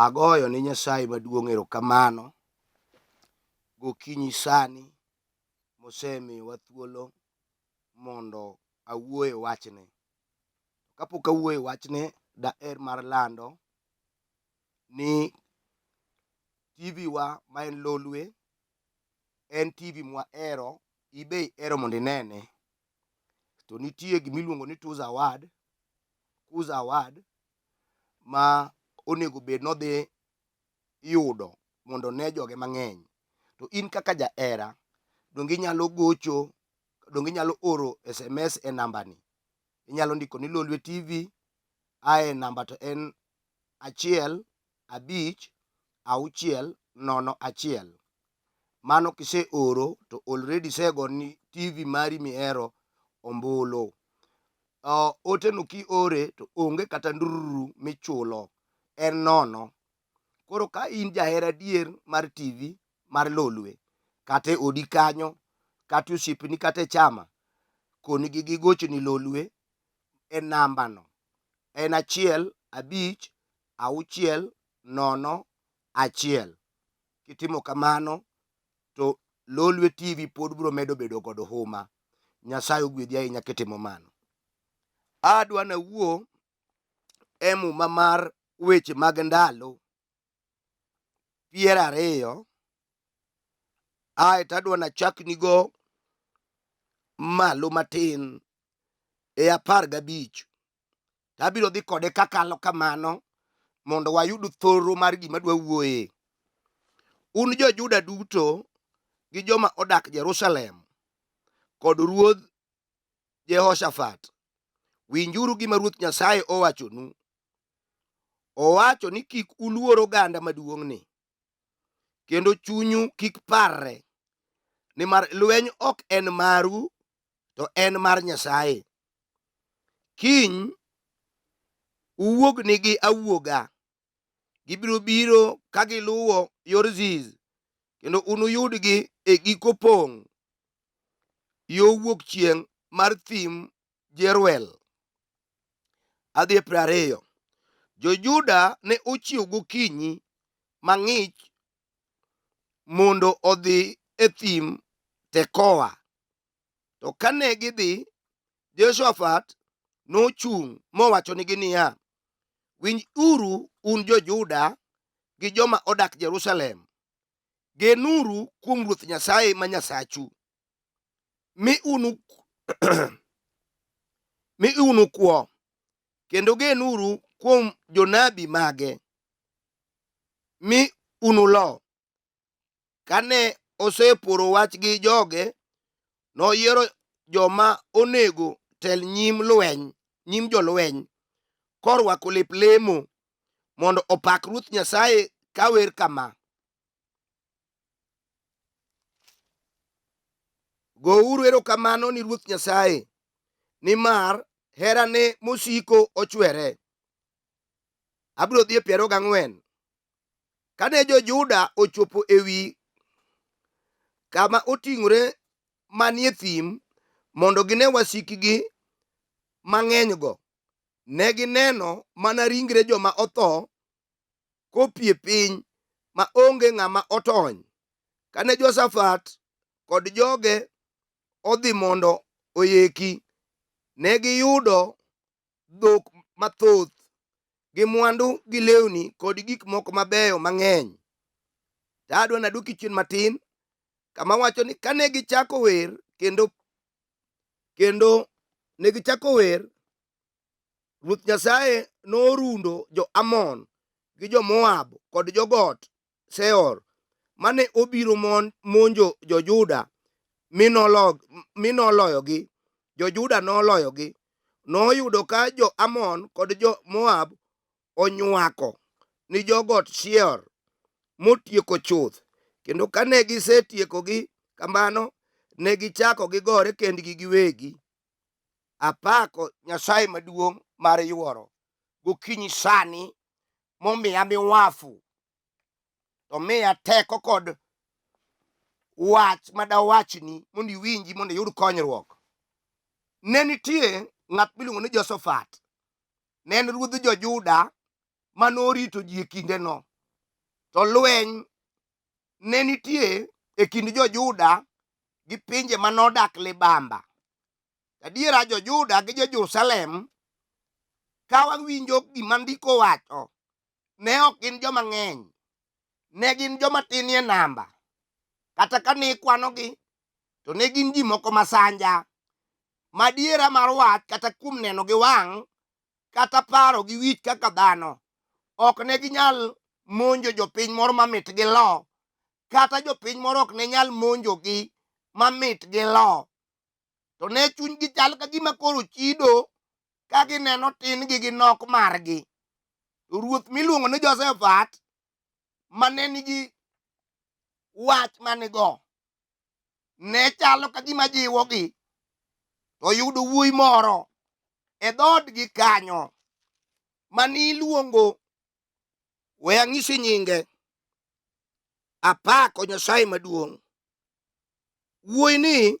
Agoyo ne Nyasaye maduong' erokamano gokinyi sani mosemiyowa thuolo mondo awuo e wachne. Kapok awuoyo e wachne, daher mar lando ni TV wa ma en Lolwe en TV mwahero, ibe ihero mondo inene. To nitie gimiluongo ni Tuzo Award, Kuza Award ma onego bed nodhi yudo mondo one joge mang'eny. To in kaka jahera, donge inyalo gocho, donge inyalo oro SMS e nambani. Inyalo ndiko ni Lolwe TV ae namba to en 1 5 6 0 1. Mano kiseoro to already isegoni TV mari mihero ombulu. Oteno kiore to onge kata ndururu michulo, en nono. Koro ka in jahera adier mar TV mar Lolwe, kata e odi kanyo, kata osiepni kata e chama, konigi gigochni Lolwe e nambano. En 1 5 6 0 1. Kitimo kamano to Lolwe TV pod biro medo bedo kod huma. Nyasaye ogwedhi ahinya kitimo mano. Adwa nawuo e muma mar weche mag ndalo 20 ae to adwa nachaknigo malo matin e 15 to abiro dhi kode kakalo kamano mondo wayud thoro mar gima dwa wuoye. Un jo-Juda duto gi joma odak Jerusalem kod ruodh Jehoshafat, winjuru gima Ruoth Nyasaye owachonu. Owacho ni kik uluor oganda maduong'ni, kendo chunyu kik parre, nimar lweny ok en maru, to en mar Nyasaye. Kiny uwuognigi awuoga, gibiro biro ka giluwo yor Ziz, kendo unuyudgi e giko pong' yo wuok chieng' mar thim Jeruel. Adhi e 20. Jo-Juda ne ochiew gokinyi mang'ich mondo odhi e thim Tekoa. To kane gidhi, Jehoshafat nochung' mowachonigi niya, Winjuru un jo-Juda gi joma odak Jerusalem. Genuru kuom Ruoth Nyasaye ma Nyasachu, mi unukwo, kendo genuru kuom jonabi mage, mi unulo. Kane oseporo wach gi joge, noyiero joma onego tel nyim lweny, nyim jolweny, korwako lep lemo mondo opak Ruoth Nyasaye kawer kama. Gouru erokamano ni Ruoth Nyasaye, nimar herane mosiko ochwere. Abiro dhi e 24. Kane jo-Juda ochopo ewi kama oting'ore manie thim mondo gine wasikgi mang'enygo, ne gineno mana ringre joma otho kopie piny ma onge ng'ama otony. Kane Jehoshafat kod joge odhi mondo oyeki, ne giyudo dhok mathoth, gi mwandu gi lewni kod gik moko mabeyo mang'eny. To adwa naduoki chien matin kama wacho ni kane gichako wer kendo ne gichako wer, Ruoth Nyasaye norundo jo-Amon gi jo-Moab kod jogot Seor mane obiro monjo jo-Juda mi noloyogi. Jo-Juda noloyogi. Noyudo ka jo-Amon kod jo-Moab onywako ni jogot Seor motieko chuth. Kendo kane gisetiekogi kamano, ne gichako gigore kendgi giwegi. Apako Nyasaye maduong' mar yuoro gokinyi sani momiya miwafu to miya teko kod wach madawachni mondo iwinji mondo iyud konyruok. Ne nitie ng'at miluongo ni Josafat. Ne en ruodh jo-Juda ma norito ji e kindeno. To lweny ne nitie e kind jo-Juda gi pinje ma nodak libamba. Adiera jo-Juda gi jo-Jerusalem ka wawinjo gima ndiko wacho, ne ok gin joma ng'eny, ne gin joma tinie namba. Kata ka ne ikwanogi, to ne gin ji moko masanja. Madiera mar wach kata kuom neno gi wang' kata paro gi wich kaka dhano, ok ne ginyal monjo jopiny moro mamit gi lo, kata jopiny moro ok ne nyal monjogi mamit gi lo. To ne chunygi chal ka gima koro chido ka gineno tin-gi gi nok margi. To ruoth miluongo ni Josephat ma ne nigi wach manigo ne chalo ka gima jiwogi to yudo wuoyi moro e dhoodgi kanyo mane iluongo we ang'isi nyinge apako Nyasaye maduong'. Wuoyini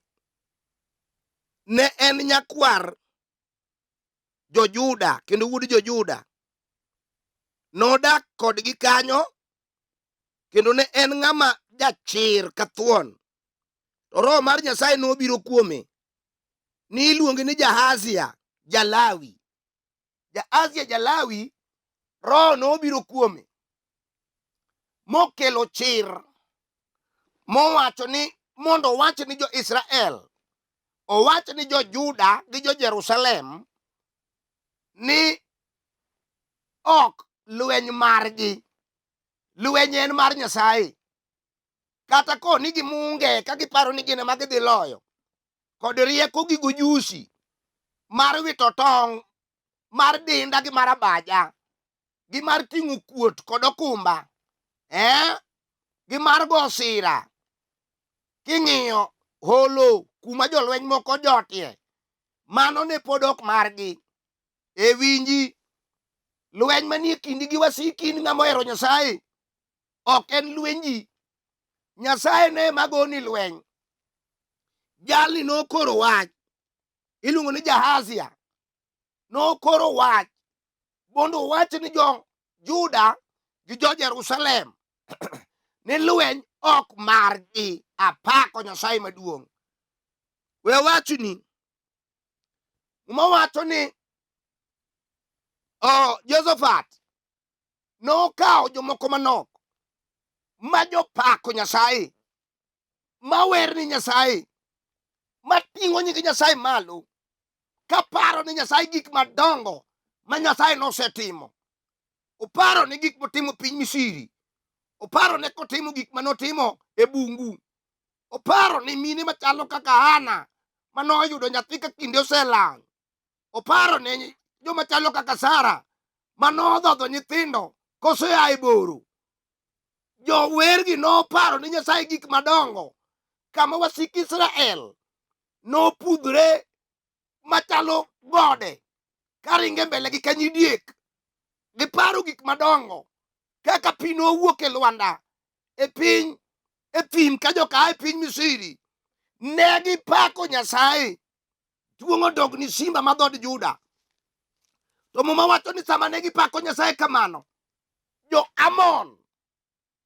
ne en nyakwar jo-Juda kendo wuod jo-Juda. Nodak kodgi kanyo kendo ne en ng'ama jachir ka thuon. To Roho mar Nyasaye nobiro kuome. Niluonge ni Jahazia Jalawi. Jahazia Jalawi, Roho nobiro kuome mokelo chir mowacho ni mondo owach ni jo-Israel, owach ni jo-Juda gi jo-Jerusalem ni ok lweny margi, lweny en mar Nyasaye. Kata ko ni gimunge ka giparo ni gin ema gidhi loyo, kod rieko gi gojusi mar wito tong' mar dinda gi mar abaja gi mar ting'o kuot kod okumba gi mar go sira king'iyo holo kuma jolweny moko jotie mano ne pod ok margi e winji lweny manie kindi gi wasiki in ng'ama ohero Nyasaye ok en lwenji Nyasaye ne magoni lweny jalni nokoro wach iluongo ni Jahazia nokoro wach mondo owach ni jo Juda gi jo Jerusalem ni lweny ok margi. Apako Nyasaye maduong'. We awachni, Muma wacho ni oh, Josephat nokawo jomoko manok ma jopako Nyasaye, ma wer ni Nyasaye, ma ting'o nying Nyasaye malo, kaparo ni Nyasaye gik madongo ma Nyasaye nosetimo. Oparo ni gik motimo piny Misiri, oparo ne kotimo gik ma notimo e bungu, oparo ni mine machalo kaka Hana ma noyudo nyathi ka kinde oselal, oparo ne joma chalo kaka Sara ma nodhodho nyithindo kosea e boro. Jowergi noparo ni Nyasaye gik madongo kama wasik Israel nopudhre machalo gode karinge mbele gi ka nyidiek. Giparo gik madongo kaka pi nowuok e lwanda e piny e thim ka joka a e piny Misri. Ne gipako Nyasaye. Duong' odog ni simba ma dhood Juda. To Muma wacho ni sama ne gipako Nyasaye kamano, jo-Amon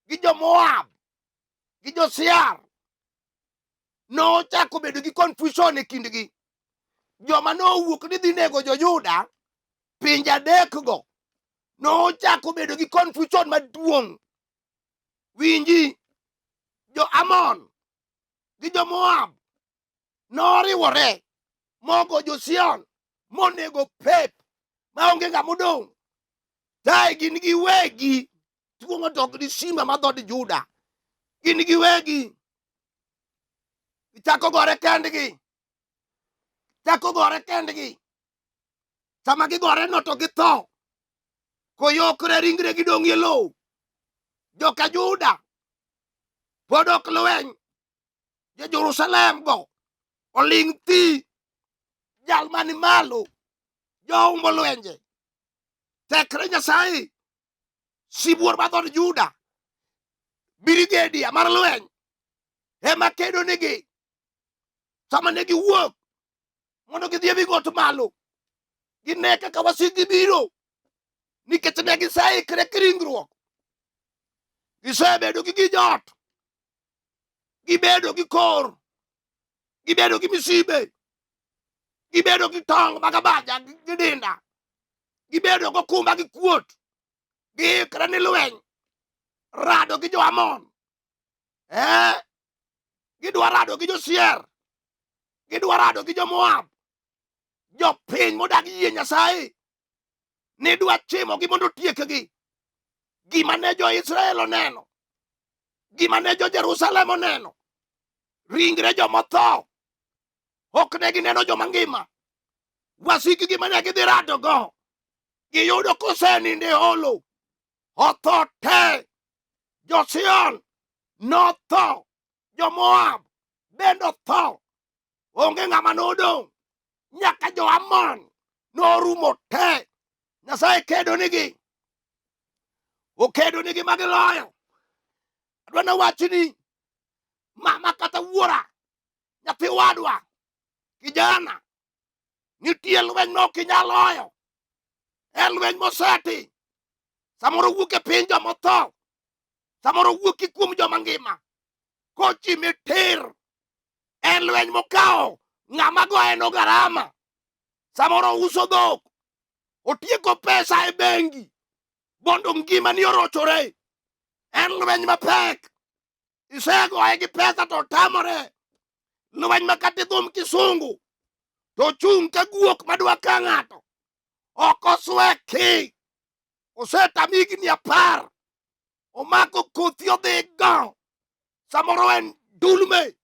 gi jo-Moab gi jo-Seir nochako bedo gi confusion e kindgi. Joma nowuok ni dhi nego jo-Juda, pinje adekgo nochako bedo gi confusion maduong'. Winji, jo-Amon gi jo-Moab noriwore mogo jo-Sion monego pep maonge ng'ama odong'. Tae gin giwegi tuo odok ni simba ma dhood Juda. Gin giwegi gichako gore kendgi, chako gore kendgi. Sama gigore no to githo, koyokre ringre gidong' e lowo. Joka Juda pod ok lweny, jo-Jerusalem go oling' thi. Jal mani malo joumbo lwenje, tekre Nyasaye, sibuor ma dhood Juda, birigedia mar lweny ema kedo nigi. Sama ne giwuok mondo gidhi e wi got malo, gine kaka wasikgi biro, nikech ne giseikre ki ringruok. Gisebedo gi gijot, gibedo gi kor, gibedo gi misibe, gibedo gi tong' mag abaja gi dinda, gibedo gokumba gi kuot, giikre ni lweny, rado gi jo-Amon. Eh, gidwa rado gi jo-Sier, gidwa rado gi jo-Moab, jopiny modag yie Nyasaye nidwa chimogi mondo otiekgi. Gima ne jo-Israel oneno, gima ne jo-Jerusalem oneno, ringre jomotho, ok ne gineno joma ngima. Wasikgi mane gidhi radogo, giyudo kosenindo e holo, otho te. Jo-Sion notho, jo-Moab bende otho, onge ng'ama nodong', nyaka jo-Amon norumo te. Nyasaye kedo nigi, okedo nigi ma giloyo. Adwa nawachni mama kata wuora, nyathi wadwa, kijana, nitie lweny ma ok inyal loyo. En lweny moseti. Samoro wuok e piny joma otho, samoro wuok kuom joma ngima. Kochimi tir, en lweny mokawo ng'ama goyeno garama. Samoro uso dhok, otieko pesa e bengi mondo ngimani orochore. En lweny mapek. Isegoye gi pesa to otamore. Lweny ma kata idhum kisungu to ochung' ka guok madwa ka ng'ato. Ok osweki. Osetami higni 10. Omako kothi odhi go. Samoro en dulme.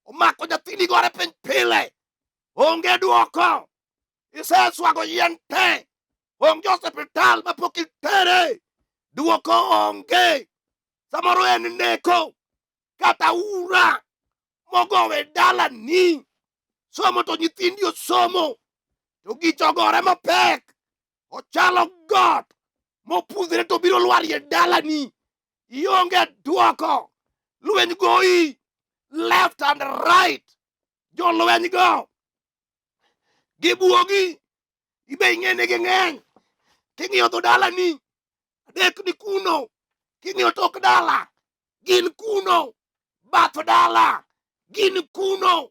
Omako nyathini gore piny pile. Onge duoko. Iseswago yien te. Onge osiptal mapok itere. Duoko onge. Samoro en neko kata ura mogowe dalani. Somo to nyithindi osomo to gicho ogore mapek. Ochalo got mopudhre to biro lwarie dalani. Ionge duoko. Lweny goyi left and right. Jolweny go gibuogi, ibe ing'e ni ging'eny. King'iyo dho dalani, adek ni kuno. King'iyo tok dala, gin kuno. Bath dala, gin kuno.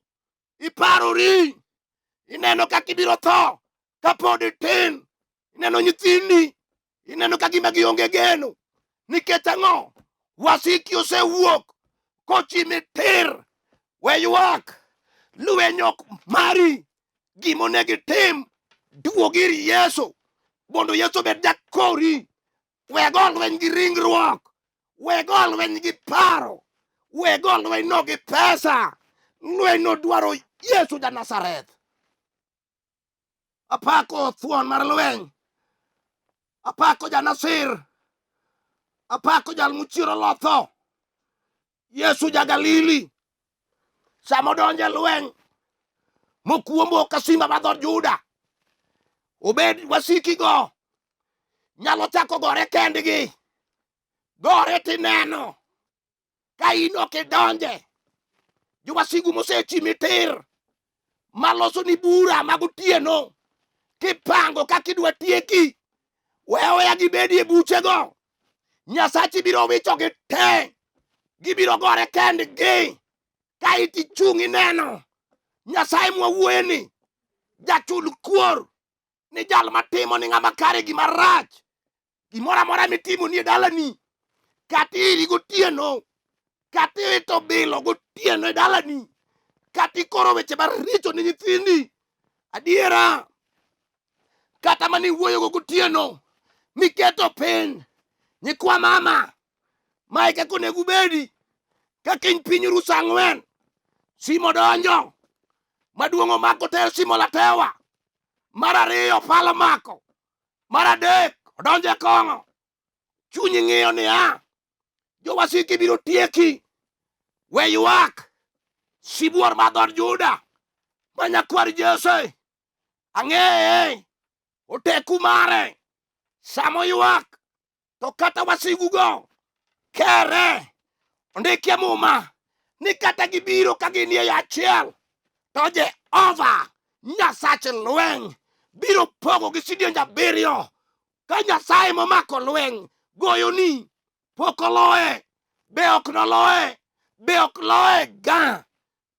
Iparori, ineno kaka ibiro tho kapod itin. Ineno nyithindi, ineno ka gima gionge geno. Nikech ang'o? Wasiki osewuok kochimi tir. We ywak, lweny ok mari. Gima onego itim, duog ir Yesu mondo Yesu obed jakori. We go lweny gi ringruok, we go lweny gi paro, we go lweny no gi pesa. Lweny no dwaro Yesu ja Nazareth. Apako thuon mar lweny, apako janasir, apako jal mochiero lotho, Yesu ja Galili. Sama odonjo e lweny mokuombo ka simba mar dhood Juda, obed wasikigo nyalo chako gore kendgi, gore tineno ka in ok idonje. Jowasigu mosechimi tir maloso ni bura mag otieno kipango kaka idwa tieki, we aweya gibedi e buchego. Nyasachi biro wichogi te, gibiro gore kendgi. Ka itichung' ineno Nyasaye mwawuoyeni, jachul kuor ni jal matimo ni ng'ama kare gima rach. Gimoro amora mitimo ni e dalani, kata iri gotieno, kata iwito bilo gotieno e dalani, kata ikoro weche maricho ni nyithindi, adiera kata mane iwuoyogo gotieno miketo piny, nyikwa mama, mae kaka onego ubedi. Ka kiny piny ru sa 4, simo donjo maduong' omako ter simo latewa, mar ariyo pala omako, mar adek odonjo e kong'o. Chunyi ng'iyo niya, jowasiki biro tieki. We ywak, sibuor mar dhood Juda, ma nyakwar Jesse, ang'eye, oteku mare. Sama oywak to kata wasigugo kere. Ondikie Muma ni kata gibiro ka ginie e achiel, to Jehova Nyasach lweny biro pogo gi sidienje 7. Ka Nyasaye momako lweny goyoni, pok oloye. Be ok noloye? Be ok loye ga?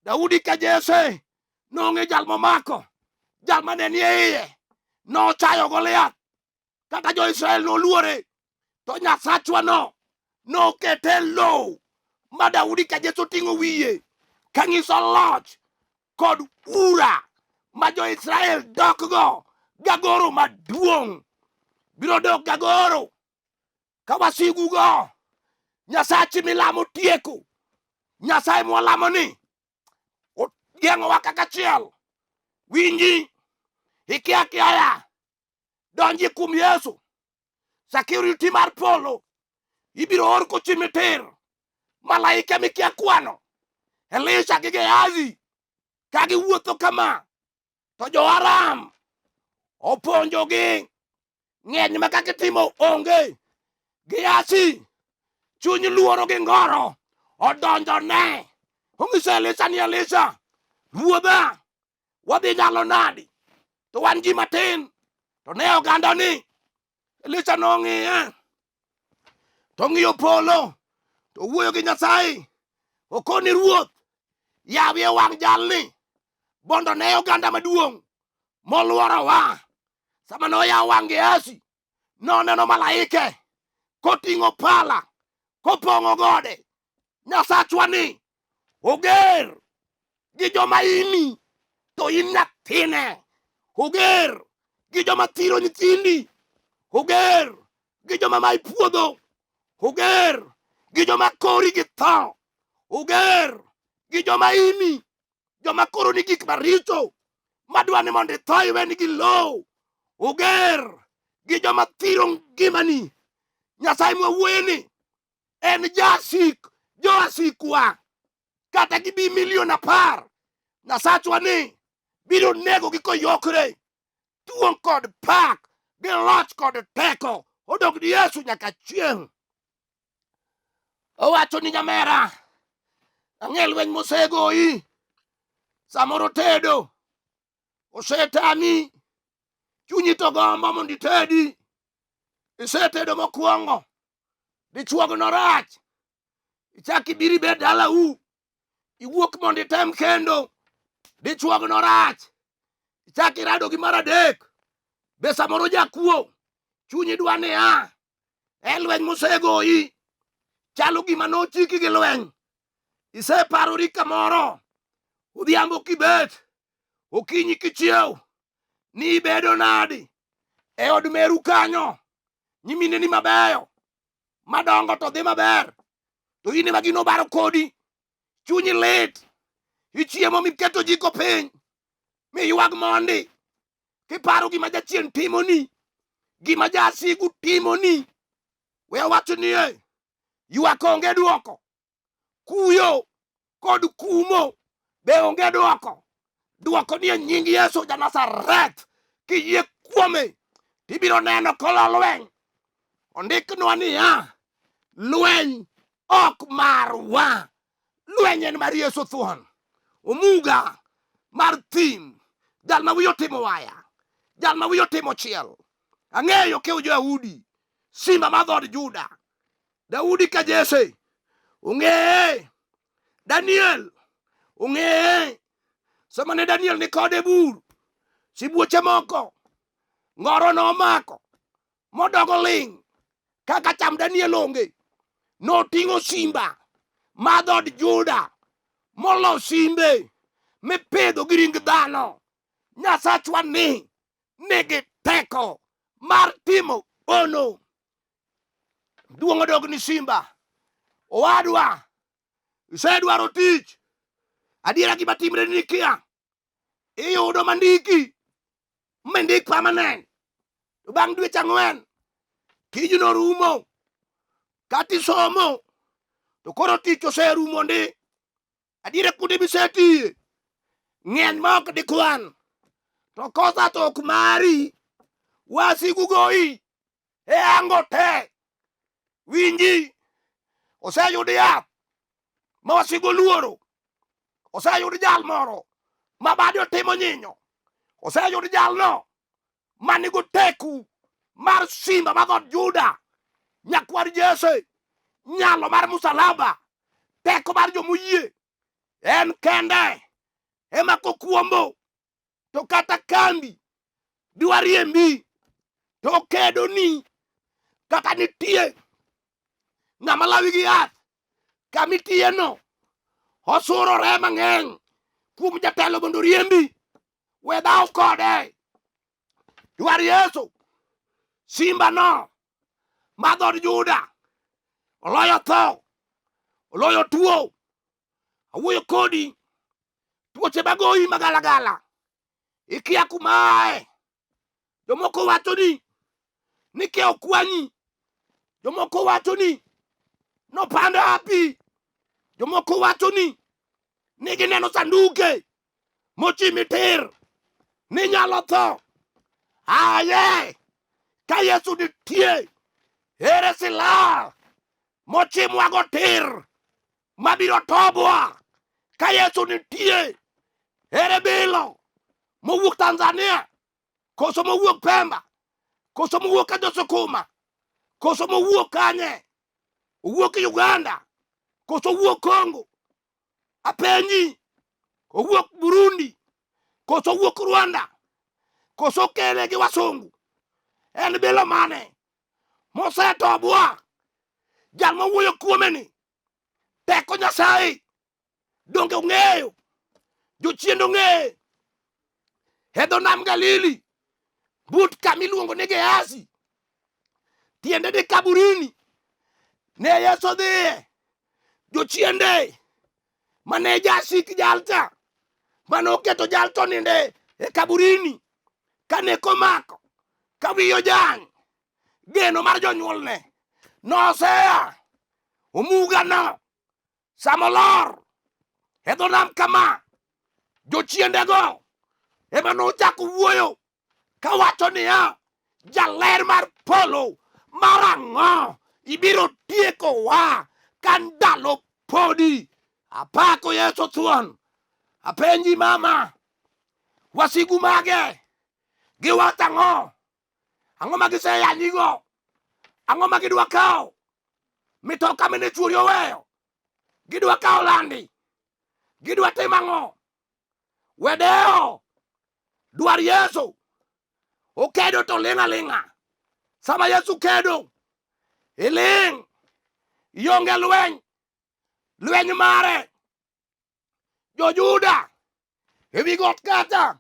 Daudi ka Jesse nong'e jal momako, jal mane nie iye, nochayo Goliath. Kata jo-Israel noluore, to Nyasachwa no nokete lowo ma Daudi ka Jesse oting'o wiye kanyiso loch kod ura ma jo-Israel dokgo gagoro maduong'. Biro dok gagoro ka wasigugo Nyasachi milamo tieko. Nyasaye mwalamo ni geng'owa kaka chiel. Winji, ikia kiaya, donji kuom Yesu. Security mar polo ibiro or kochimi tir. Malaike mikia kwano, Elisha gi Gehazi ka giwuotho kama, to jo-Aram opuonjogi ng'eny ma kaka itimo onge. Gehazi chuny luoro gi ngoro odonjone. Onyiso Elisha ni Elisha, ruodha, wadhi nyalo nadi? To wan ji matin. To ne oganda ni. Elisha nong'iye. To ng'iyo polo. To wuoyo gi Nyasaye. Okoni ruoth, yawie wang' jalni mondo ne oganda maduong' moluorowa. Sama noyawo wang' Gehazi, noneno malaike koting'o pala kopong'o gode. Nyasachwa ni oger gi joma imi to in nyathine. Oger gi joma thiro nyithindi. Oger gi joma mayi puodho. Oger gi joma kori gi tho. Oger gi joma imi, joma koro ni gik maricho madwa ni mondo itho iwenigi lowo. Oger gi joma thiro ngimani. Nyasaye mwawuoye ni en jasik jowasikwa, kata gibi milion 10, Nyasachwa ni biro negogi koyokre. Duong' kod pak gi loch kod teko odog ni Yesu nyaka chieng'. Owacho ni nyamera, ang'e lweny mosegoyi, samoro tedo osetami, chunyi to gombo mondo itedi. Isetedo mokwongo, dichuogno rach, ichak ibiro ibed dalau, iwuok mondo item kendo, dichuogno rach, ichak irado gi mar adek, be samoro jakuo, chunyi dwa niya, e lweny mosegoyi, chalo gima nochiki gi lweny. Iseparori kamoro, odhiambo kibet, okinyi kichiew, ni ibedo nadi e od meru kanyo, nyimineni mabeyo madongo to dhi maber, to in ema gino obaro kodi, chunyi lit, ichiemo miketo jiko piny, miywag mondi, kiparo gima jachien timoni, gima jasigu timoni. We awach nie, ywak onge dwoko, kuyo kod kumo be onge dwoko. Dwoko nie nying Yesu ja Nazareth. Kiyie kuome, tibiro neno kolo lweny. Ondiknwa niya, lweny ok marwa, lweny en mar Yesu thuon. Omuga mar thim, jal ma wiye otimo waya, jal ma wiye otimo chiel. Ang'eyo kew jo-Yahudi, simba mar dhood Juda, Daudi ka Jesse ong'eye, Daniel ong'eye. Sama ne Daniel ni kode bur, sibuoche moko ngoro nomako modogo ling' kaka cham Daniel onge. Noting'o simba mar dhood Juda molo simbe mipidho gi ring dhano. Nyasachwa ni nigi teko mar timo hono. Duong' odog ni simba. Owadwa, isedwaro tich. Adiera gima timre ni kia. Iyudo mandiki mindik permanent. To bang' dweche 4 tijno rumo. Kata isomo to koro tich oserumo ndi. Adiera kuonde misetiye ng'eny ma ok dikwan. To kosa to ok mari. Wasigu goyi e ango te. Winji, oseyud yath ma wasigu oluoro. Oseyud jal moro ma bade otimo nyinyo. Oseyud jalno ma nigo teku mar simba mar dhood Juda, nyakwar Jesse. Nyalo mar musalaba, teko mar jomoyie en kende ema kokuombo to kata kambi dwariembi to okedoni kata nitie ng'ama lawi gi yath kama itiyeno osurore mang'eny kuom jatelo mondo oriembi we dhaw kode dwar Yesu simba no ma dhood Juda oloyo tho oloyo tuo awuoyo kodi tuoche magoyi magalagala ikia kuma aye jomoko wacho ni nikia okwanyi jomoko wacho ni nopand hapi jomoko wacho ni ni gineno sanduke mochimi tir ni nyalo tho aye ka Yesu nitie ere silaha mochimwago tir mabiro tobwa ka Yesu nitie ere bilo mowuok Tanzania koso mowuok Pemba koso mowuok ka Josukuma koso mowuok kanye owuok Uganda koso owuok Congo apenji owuok Burundi koso owuok Rwanda koso kele gi wasungu en bilo mane mosetobwa jal mawuoyo kuome ni teko Nyasaye donge ong'eyo jochien ong'eye e dho nam Galili but kama iluongo ni Gehazi tiende ni kaburini ne Yesu odhiye jochiende mane jasik jalcha mane oketo jalcha oninde e kaburini kane komako ka wiye ojang' geno mar jonyuolne nosea omugano sama olor e dho nam kama jochiendego ema nochako wuoyo kawacho niya jaler mar polo mar ang'o ibiro tiekowa ka ndalo podi apako yesu thuon apenji mama wasigu mage giwacho ang'o ang'o ma giseyanyigo ang'o ma gidwa kawo mitoka mane chuori oweyo gidwa kawo landi gidwa timo ang'o wedewo dwar yesu okedo to ling' aling'a sama yesu kedo iling' ionge lweny lweny mare jojuda e wi got kacha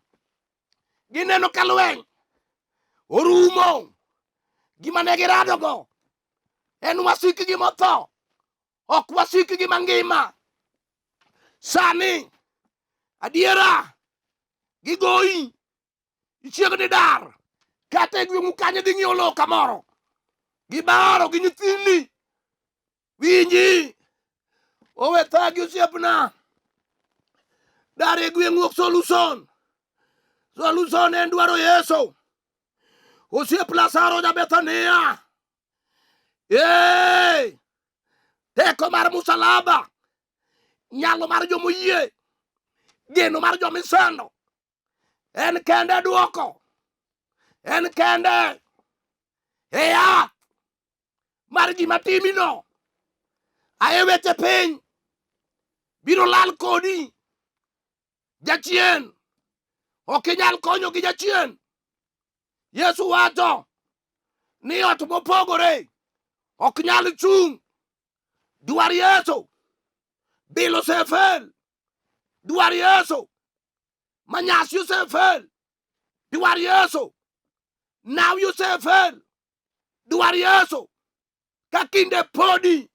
gineno ka lweny orumo gima ne giradogo en wasikgi motho ok wasikgi mangima sani adiera gigoyi ichiegni dar kata e gweng'u kanyo dhi ng'iewo lowo kamoro gibaro gi nyithindi winji owe thagi osiepna dar e gweng'u ok solution solution en dwaro yesu osiep lazaro ja bethania ee teko mar musalaba nyalo mar jomoyie geno mar jomisando en kende duoko en kende e yath mar gima timino aye weche piny biro lal kodi jachien ok inyal konyo gi jachien yesu wacho ni ot mopogore ok nyal chung' dwar yesu bilo osefel dwar yesu manyasi osefel dwar yesu nawi osefel dwar yesu ka kinde podi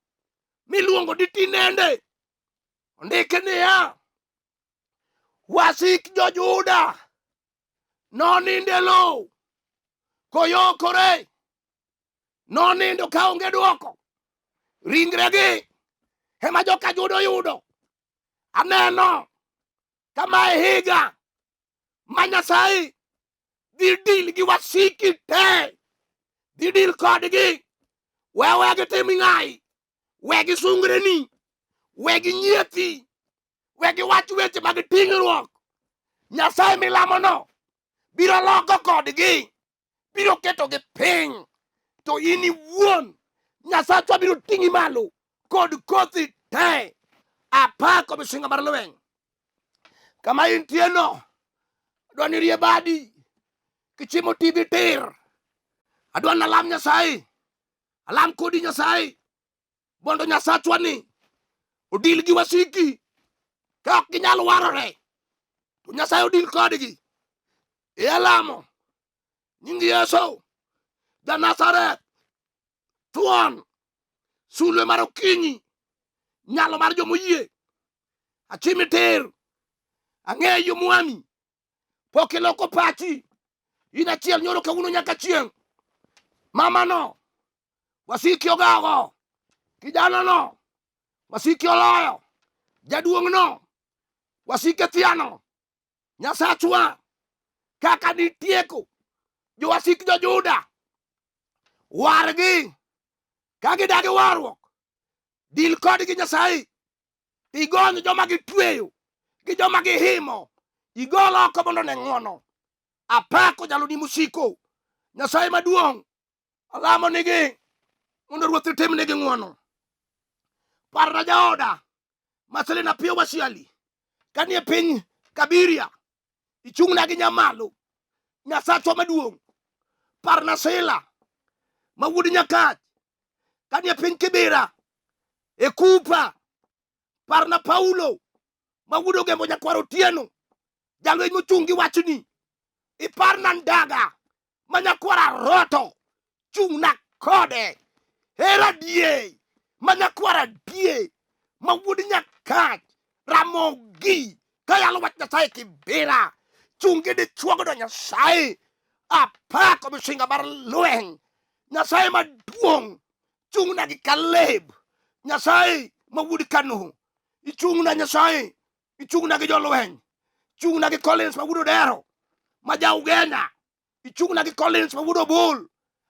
miluongo ni tinende ondiki niya wasik jo-Juda nonindo e lowo koyokore nonindo kaonge dwoko ringregi ema joka Juda oyudo aneno kama e higa ma Nyasaye dhi dil gi wasiki te dhi dil kodgi we we gitim ng'ayi we gisungreni we ginyiethi we giwach weche mag ting'ruok Nyasaye milamono biro loko kodgi biro ketogi piny to in iwuon Nyasachwa biro ting'i malo. kod kothi te. Apako misinga mar lweny. Kama intie no, adwa ni rie badi kichimo TV tir. Adwa ni alam Nyasaye, alam kodi Nyasaye, mondo Nyasachwa ni odil gi wasiki ka ok ginyal warore to Nyasaye odil kodgi. E alamo nying Yesu ja Nazareth thuon sulwe mar okinyi nyalo mar jomoyie achimi tir ang'eyo mwami pok iloko pachi in achiel nyoro kawuono nyaka chieng' mamano wasiki ogago kijanano wasiki oloyo jaduong'no wasike thiano Nyasachwa kaka nitieko jowasik jo-Juda wargi ka gidagi warruok dil kodgi Nyasaye igony joma gitweyo gi joma gihimo igol oko mondo ne ng'wono apako jaloni mosiko Nyasaye maduong' alamo nigi mondo ruoth itimnigi ng'wono parna jaoda Marcelina Pio Wasiali kanie piny Kabiria ichung'na gi nyamalo Nyasachwa maduong' parna Sila ma wuod Nyakach kanie piny Kibira e Kupa parna Paulo ma wuod Ogembo nyakwar Otieno jalweny mochung' gi wachni iparna Ndaga ma nyakwar Aroto chung'na kode hera die ma nyakwar adie ma wuod Nyakach Ramogi kayalo wach Nyasaye Kibira chung' gi dichuogono Nyasaye apako misinga mar lweny Nyasaye maduong' chung'na gi Kaleb Nyasaye ma wuod Kanu ichung'na Nyasaye ichung'na gi jolweny chung'na gi Collins ma wuod Odero ma ja Ugenya ichung'na gi Collins ma wuod Obol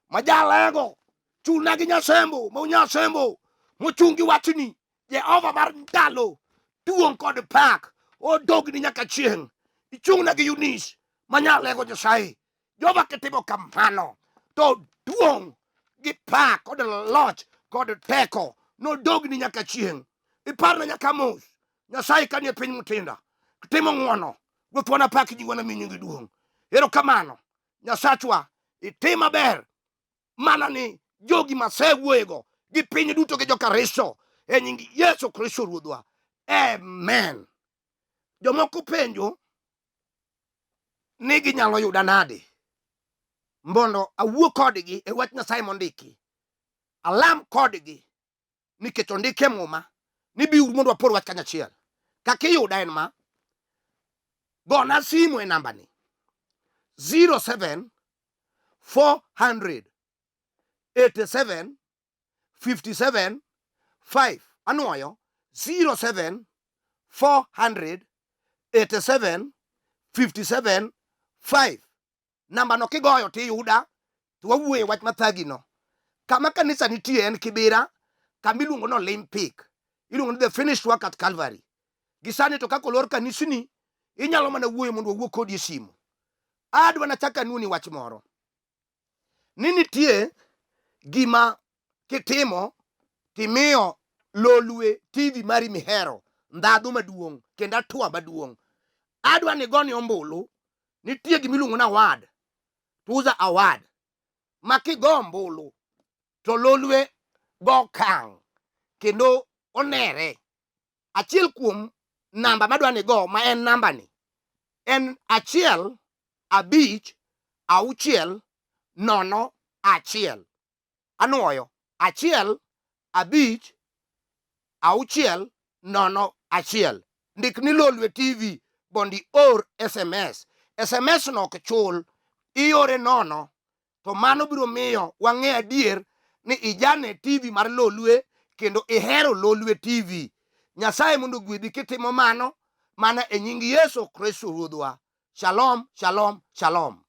ma jalego chung'na gi Nyasembo ma Nyasembo mochung' gi wachni Jehova mar ndalo duong' kod pak odogni nyaka chieng' ichung'na gi Eunice ma nyalego Nyasaye Jehova kitimo kamano to duong' gi pak kod loch kod teko nodogni nyaka chieng'. Iparna nyaka mos Nyasaye kanie piny Mutinda timo ng'wono Ruoth wana pak ji wana mi nyingi duong'. Erokamano Nyasachwa itim maber mana ni jogi masewuoyego gi piny duto gi joka-Kristo e nying Yesu Kristo Ruodhwa. Amen. Jomoko penjo ni ginyalo yuda nade mondo awuo kodgi e wach Nyasaye mondiki, alam kodgi nikech ondik e Muma ni biuru mondo wapor wach kanyachiel. Kaka iyuda en ma, gona simu e nambani 07 400 87 57 5 anwoyo 07 400 87 57 5 namba no kigoyo tiyuda to wawuoye wach mathagino kama kanisa nitie en Kibira kama iluongo ni Olympic iluongo ni the finished work at Calvary gi sani to kaka olor kanisni inyalo mana wuoyo mondo wawuo kodi e simu adwa nachak anuoni wach moro ni nitie gima kitimo timiyo Lolwe TV mari mihero ndhadhu maduong' kendo atwa maduong'. Adwa ni goni ombulu, nitie gima iluongo ni award, Tuza Award, ma kigo ombulu to Lolwe go okang' kendo onere. Achiel kuom namba madwa ni go ma en namba ni en 1 5 6 0 1. Anwoyo 1 5 6 0 1. Ndik ni Lolwe TV mondo ior SMS. SMS no ok chul, iore nono to mano biro miyo wang'e adier ni ijane TV mar Lolwe kendo ihero Lolwe TV. Nyasaye mondo ogwedhi kitimo mano mana e nying Yesu Kristo Ruodhwa. Shalom, shalom, shalom.